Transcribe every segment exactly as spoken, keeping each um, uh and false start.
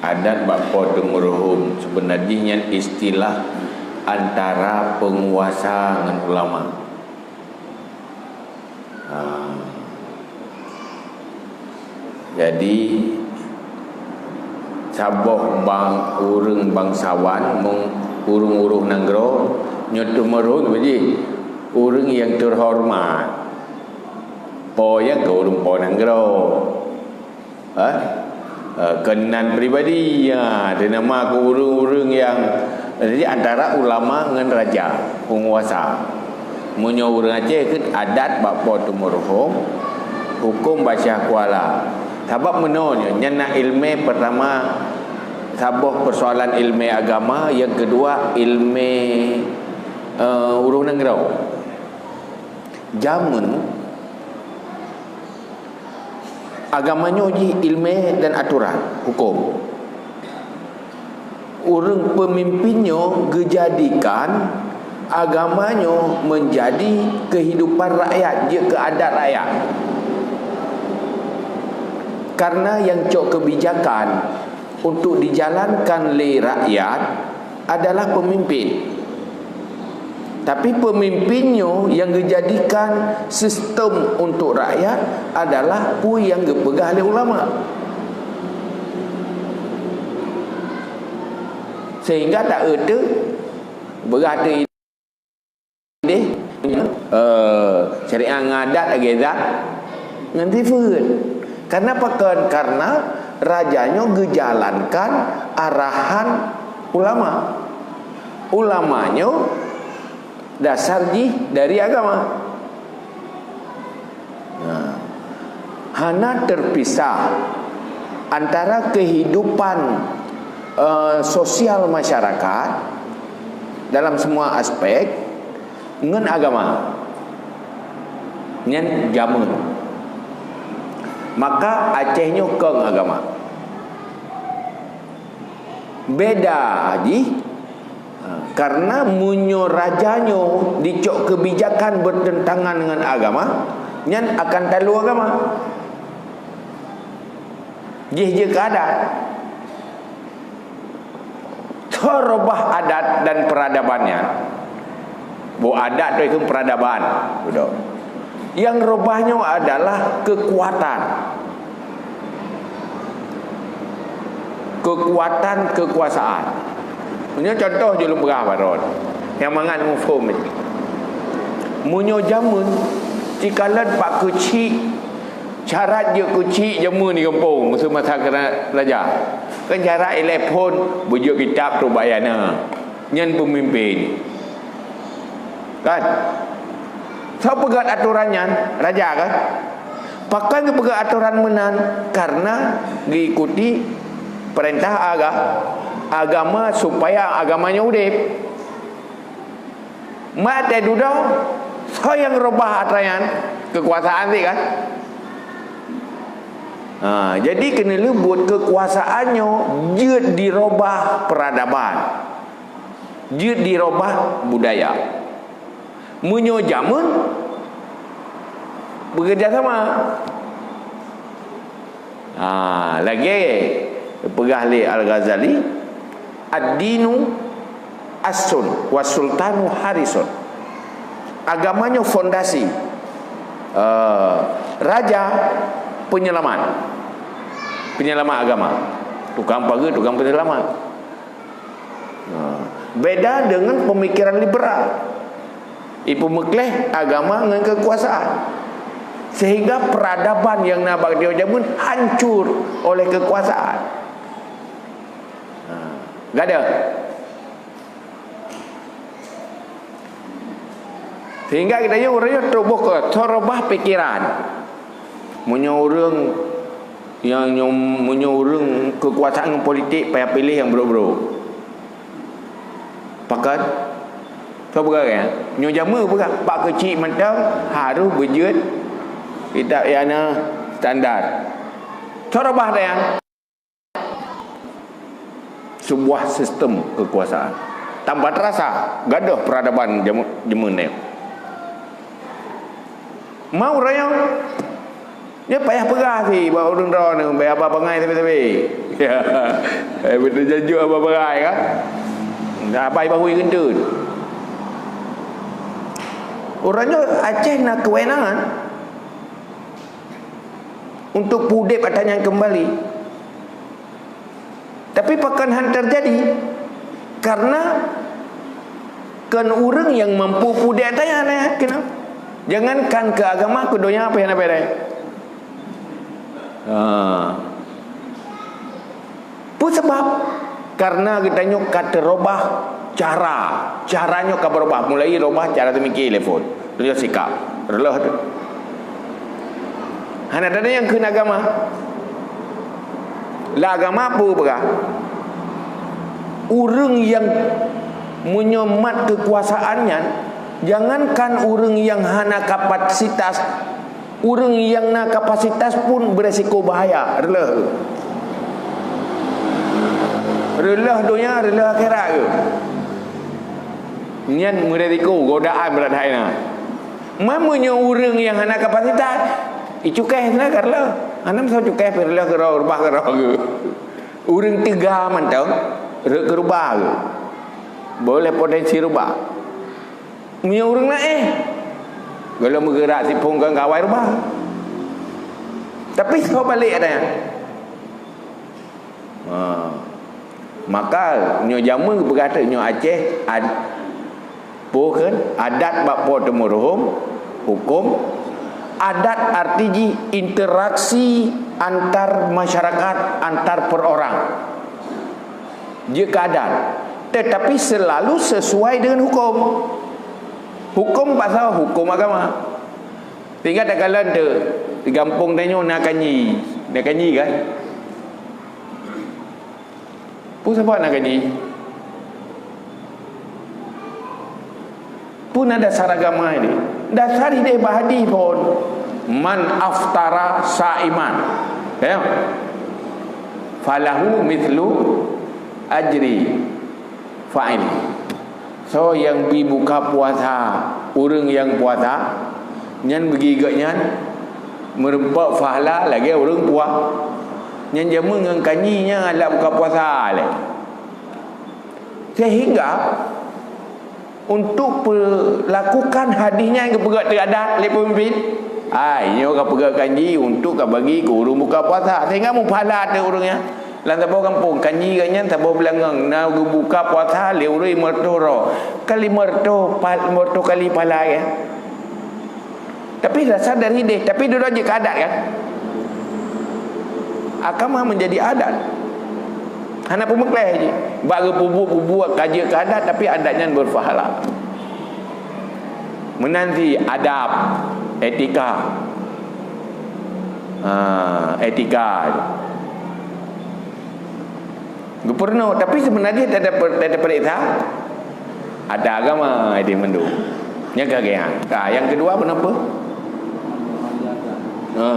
Adat bak po teumeuruhom, seubeuna jih nyan istilah antara peunguasa ngon ulama. Ha. Jadi, saboh bang-, ureuëng bangsawan, meng-, ureuëng-ureuëng nanggroe, nyoe teumeuruhom jih ureuëng nyang teuhoreumat. Po nyang keu ureuëng po nanggroe. Ha? Eh, keunan pribadi, ya, di nama keu ureuëng-ureuëng nyang, jadi antara ulama ngon raja, peunguasa. Meunyoe ureuëng Aceh keu adat bak po teumeuruhom, huköm bak Syiah Kuala. Sabab meunoe nyoe, nyan na iéleumé pertama, saboh persoalan iéleumé agama, nyang keudua iéleumé, eh, ureuëng nanggroe. Jameun Agama nyoe jih iéleumé dan atoran huköm. Ureuëng peumimpin nyoe geujadikan agama nyoe meunjadi keuhidupan rakyat, jeuet keu adat rakyat. Karena nyang cok keubijakan untuk dijalankan lé rakyat adalah peumimpin. Tapi peumimpin nyoe nyang geujadikan sistem untuk rakyat adalah peue nyang geupeugah lé ulama. Sehingga tak euteuk beugah teu ideh, eh, syariat ngon adat lagée zat ngon sifeuet. Karena pakon? Karena raja nyoe geujalankan arahan ulama. Ulama nyoe dasar jih dari agama. Nah, hana terpisah antara kehidupan, eh, sosial masyarakat dalam semua aspek ngon agama. Nyan jameun. Maka Aceh nyoe kong agama. Beda jih, ha, karena meunyoe raja nyoe dicok keubijakan bertentangan dengan agama, nyan akan talu agama. Jih jeuet keu adat. Tho robah adat dan peradaban nyan. Boh adat tu itu peradaban, betul. Yang robah nyoe adalah kekuatan. Kekuatan kekuasaan. Meunyoe contoh jih lôn peugah baroe, nyang mangat muphom. Meunyoe jameun, cikalon bak keuchik, syarat jeuet keuchik jameun di gampông, masa-masa keu raja. Kan syarat ilée phon, beujeuet kitab trok bak ayah na. Nyan peumimpén. Kan? Soe peugét atoran nyan? Raja kan? Pakon geupeugét atoran meunan? Karena geuikuti peurintah aga-, agama supaya agama nyoe udeb. Mat teududoe, soe nyang robah atoran nyan? Keukuasaan cit kan? Ha, jadi keuneulheueh buet keukuasaan nyoe jeuet dirobah peuradaban. Jeuet dirobah budaya. Meunyoe jameun, bekerja sama. Ha, lagée peugah lé Al-Ghazali, "Ad-dinu assun wa sultanu harisun." Agama nyoe fondasi. Eh, raja penyelamat. Penyelamat agama. Tukang pageue, tukang penyelamat. Ha, beda dengan pemikiran liberal. Ipeumeukleh agama ngon kekuasaan. Sehingga peradaban nyang na bak nyoe jameun hancur oleh kekuasaan. Ha, gadoh. Sehingga geutanyoe ureuëng nyoe tuboh keu tho robah pikiran. Meunyoe ureuëng nyang nyoe, meunyoe ureuëng keukuasaan ngon politik payah piléh nyang brok-brok. Pakon? Soe peugah lagée nyan? Nyoe jameun peugah, bak keuchik mantong harôh beujeuet kitab nyang na standar. Soe robah atoran nyan? Sebuah sistem kekuasaan. Tanpa terasa, gadoh peradaban jameun, jameun nyoe. Mau rayong, dia payah peugah sih bak ureuëng droeneuh, bak haba bangai tapi-tapi. Ya, eh, beuteujanji haba bagai kan? Nah, abai bahui geunteun. Uroe nyoe Aceh na keuwenangan untuk peudeb ata nyan keumbali. Tapi pakon han teujadi? Karena kon ureuëng nyang mampu peudeb ata nyan, eh, keunoe. Jangankan keu agama, keu donya pih hana beres. Ha. Peue sabab? Karena geutanyoe ka teurubah cara. Cara nyoe ka beurubah. Mulai rubah cara teumikir lé phon. Reuloh sikap. Reuloh tu. Hana ada nyang kheun agama. Lam agama peue peugah? Ureuëng nyang meunyoe mat keukuasaan nyan, jangankan ureuëng nyang hana kapasitas, ureuëng nyang na kapasitas pun beresiko bahaya. Reuloh. Reuloh donya, reuloh akhirat geuh. Nyan meuresiko, godaan brat hai na. Man meunyoe ureuëng nyang hana kapasitas, icukéh na ka reuloh. Hana meusaboh cukéh pih reuloh keudroe, rubah keudroe geuh. Ureuëng teuga mantong, rot keurubah geuh. Boleh potensi rubah. Meunyoe ureuëng na éh, gohlom meugeurak siphon kon kawai rubah. Tapi soe balek ata nyan? Ha. Maka nyoe jameun geupeugah teuk nyoe Aceh ad-, peue kheun? Adat bak po teumeuruhom, huköm. Adat arti jih interaksi antar masyarakat, antar peurorang. Jeuet keu adat, tetapi selalu sesuai dengan huköm. Huköm pasal huköm agama. Sehingga takalon teuk, di gampông tanyoe na kanji, na kanji kan? Peue sabab na kanji? Peue na dasar agama ini? Dasar ideh bak hadih phon. "Man aftara sa'iman." Ya. "Falahu mithlu ajri fa'il." Soe nyang bri buka puasa ureuëng nyang puasa, nyan bagi gobnyan meurumpok pahala lagée ureuëng puasa. Nyan jameun ngon kanji nyan alat buka puasa lé. Sehingga untuk pelakukan hadih nyan geupeugah teuadat lé peumimpin, ai nyoe ka peugah kanji untuk ka bagi keu ureuëng buka puasa, sehingga meupahala teuh ureuëng nyan. Lam saboh gampông, kanji gobnyan saboh beulangöng na geubuka puasa lé ureuëng meureutoh droe. Kali meureutoh pa-, meureutoh kali pahala, ya. Tapi dasar dari deh, tapi duduk jeuet keu adat kan? Agama menjadi adat. Hana peumeukleh jih. Bak geupeubuet-peubuet ka jeuet keu adat, tapi adat nyan berpahala. Meunan cit adab, etika. Ha, etika. Geupeureunoe, tapi seubeuna jih teupeuriksa, ada agama di mandum. Nyan ka geuh. Ka, nyang keudua, peue nyan? Ha.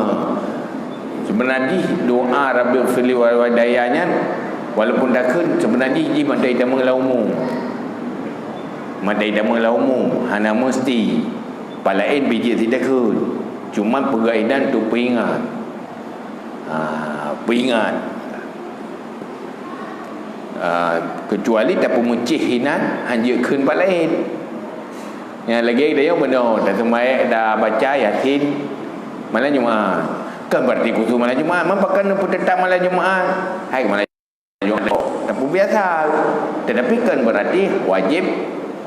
Seubeuna jih doa Rabbighfirli walidaini nyan, walaupun takheun, seubeuna jih, jih mantong itamong lam umu. Mantong itamong lam umu, hana meusti. Palaén bijéh sitakheun. Cuman peugah inan untuk peuingat. Ha, peuingat. Ah, keucuali tapeumeucéh inan, hanjeuet kheun pat laén. Nyang lagée tanyoe meunoe, taseumayang, tabaca Yasin malam Jumat. Kan berarti khusus malam Jumat, man pakon neupeuteutap malam Jumat? Hai malam Jumat, tapeubiasa. Tetapi kan berarti wajib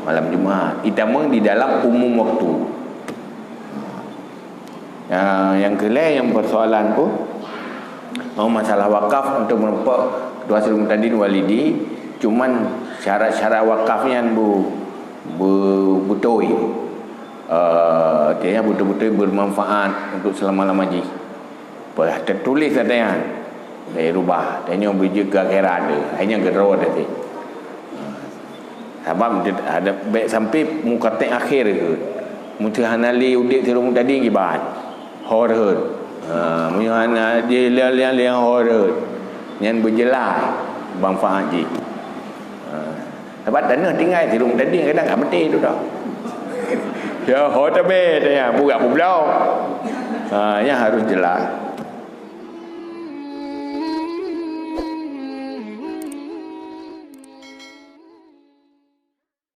malam Jumat. Itamong di dalam umum waktu. Ya, nyang keulhée nyang persoalan tu, oh, masalah wakaf untuk meureumpok dua Sri Muhtadin Walidi, cuman syarat-syarat wakaf nyan bu-, bu-, beutôi. Eh, artinya beutôi-beutôi bermanfaat untuk selama-lama jih. Peue teutuléh ata nyan, eh, rubah, tanyoe beujeuet keu akhirat deh, hai nyan keudroe teuh. Sabab ada bék sampai mukatek akhir ke. Meusti hana lé udeb Sri Muhtadin kiban. Ho rhot. Ha, meunyoe hana jih liang-liang ho rhot. Nyan beujeulaih manfaat jih. Ha, sabab tanoh tinggai Sri Muhtadin kadang ka maté tu dah. Ya, ho tabé dah ya, burak bublau. Ha, nyan harus jeulaih.